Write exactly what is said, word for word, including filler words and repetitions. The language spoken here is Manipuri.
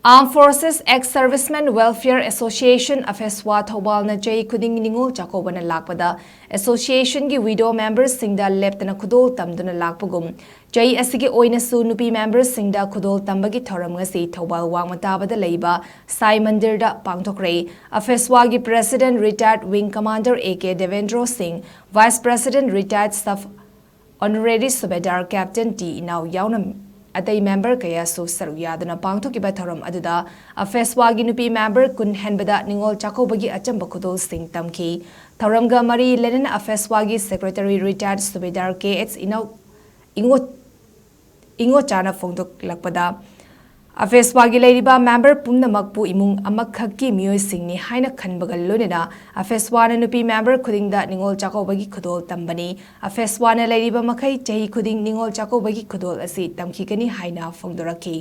Armed Forces Ex Servicemen Welfare Association, AFESWA, ꯊꯧꯕꯥꯜꯅ ꯆꯍꯤ ꯈꯨꯗꯤꯡꯒꯤ ꯅꯤꯉꯣꯜ ꯆꯥꯛꯀꯧꯕꯅ ꯂꯥꯛꯄꯗ associationꯒꯤ widow memberꯁꯤꯡꯗ ꯂꯦꯞꯇꯅ ꯈꯨꯗꯣꯜ ꯇꯝꯗꯨꯅ ꯂꯥꯛꯄꯒꯨꯝ, ꯆꯍꯤ ꯑꯁꯤꯒꯤ ꯑꯣꯏꯅꯁꯨ ꯅꯨꯄꯤ memberꯁꯤꯡꯗ ꯈꯨꯗꯣꯜ ꯇꯝꯕꯒꯤ ꯊꯧꯔꯝ ꯉꯁꯤ ꯊꯧꯕꯥꯜ ꯋꯥꯡꯃ ꯇꯥꯕꯗ ꯂꯩꯕ ꯁꯥꯏ ꯃꯟꯗꯤꯔꯗ ꯄꯥꯡꯊꯣꯛꯈ꯭ꯔꯦ꯫ AFESWAꯒꯤ President Retired Wing Commander A K Devendra Singh, Vice President Retired Staff Honorary Subedar Captain T ꯏꯅꯥꯎ ꯌꯥꯎꯅ ꯑꯇꯩ member ꯀꯌꯥꯁꯨ ꯁꯔꯨꯛ ꯌꯥꯗꯨꯅ ꯄꯥꯡꯊꯣꯛꯈꯤꯕ ꯊꯧꯔꯝ ꯑꯗꯨꯗ AFESWAꯒꯤ ꯅꯨꯄꯤ member ꯀꯨꯟ ꯍꯦꯟꯕꯗ ꯅꯤꯉꯣꯜ ꯆꯥꯛꯀꯧꯕꯒꯤ ꯑꯆꯝꯕ ꯈꯨꯗꯣꯜꯁꯤꯡ ꯇꯝꯈꯤ꯫ ꯊꯧꯔꯝꯒ ꯃꯔꯤ ꯂꯩꯅꯅ AFESWAꯒꯤ Secretary Retired Subedar K H ꯏꯅꯧ-, ꯏꯉꯣ-, ꯏꯉꯣꯆꯥꯅ ꯐꯣꯡꯗꯣꯛꯂꯛꯄꯗ, AFESWAꯒꯤ ꯂꯩꯔꯤꯕ member ꯄꯨꯝꯅꯃꯛꯄꯨ ꯏꯃꯨꯡ ꯑꯃꯈꯛꯀꯤ ꯃꯤꯑꯣꯏꯁꯤꯡꯅꯤ ꯍꯥꯏꯅ ꯈꯟꯕꯒ ꯂꯣꯏꯅꯅ AFESWAꯅ ꯅꯨꯄꯤ member ꯈꯨꯗꯤꯡꯗ ꯅꯤꯉꯣꯜ ꯆꯥꯛꯀꯧꯕꯒꯤ ꯈꯨꯗꯣꯜ ꯇꯝꯕꯅꯤ꯫ AFESWAꯅ ꯂꯩꯔꯤꯕ ꯃꯈꯩ ꯆꯍꯤ ꯈꯨꯗꯤꯡ ꯅꯤꯉꯣꯜ ꯆꯥꯛꯀꯧꯕꯒꯤ ꯈꯨꯗꯣꯜ ꯑꯁꯤ ꯇꯝꯈꯤꯒꯅꯤ ꯍꯥꯏꯅ ꯐꯣꯡꯗꯣꯔꯛꯈꯤ꯫